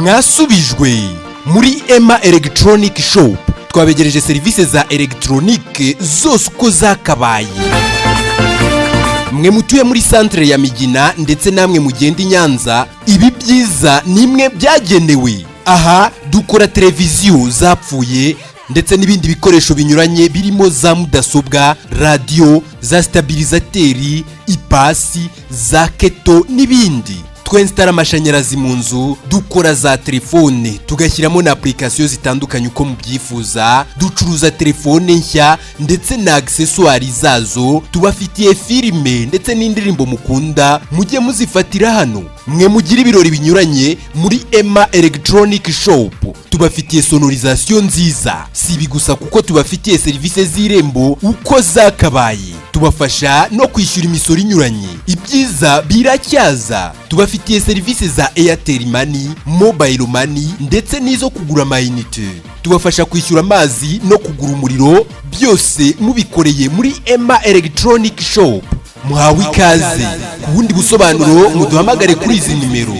Mwasubijwe muri Ema Electronic Shop. Twabegereje serivisi za elegitoronike zose uko zakabaye. Mwe mutuye muri santere ya Migina ndetse namwe mugenda i Nyanza, ibi byiza nimwe byagenewe. Aha dukora televiziyo zapfuye ndetse n'ibindi bikoresho binyuranye birimo za mudasobwa, radiyo, za stabilisateur, ipasi, za kettle n'ibindi. Twensitara amashanyarazi mu nzu, dukora za telefone, tugashyiramo na application zitandukanye uko mubyifuza. Ducuruza telefone nshya ndetse na accessoires zazo. Tubafitiye filime ndetse n'indirimbo mukunda, mujye muzifatira hano. Mwe mugira ibirori binyuranye, muri Ema Electronic Shop tubafitiye sonorisation nziza. Si ibi gusa, kuko tubafitiye serivisi z'Irembo uko zakabaye, tubafasha no kwishyura imisoro inyuranye. Ibyiza biracyaza. Tubafitiye serivisi za Airtel Money, Mobile Money ndetse n'izo kugura amayinite. Tubafasha kwishyura amazi no kugura umuriro, byose mubikoreye muri Ema Electronic Shop. Muhawe ikaze. Ku bundi busobanuro muduhamagare kuri izi nimero.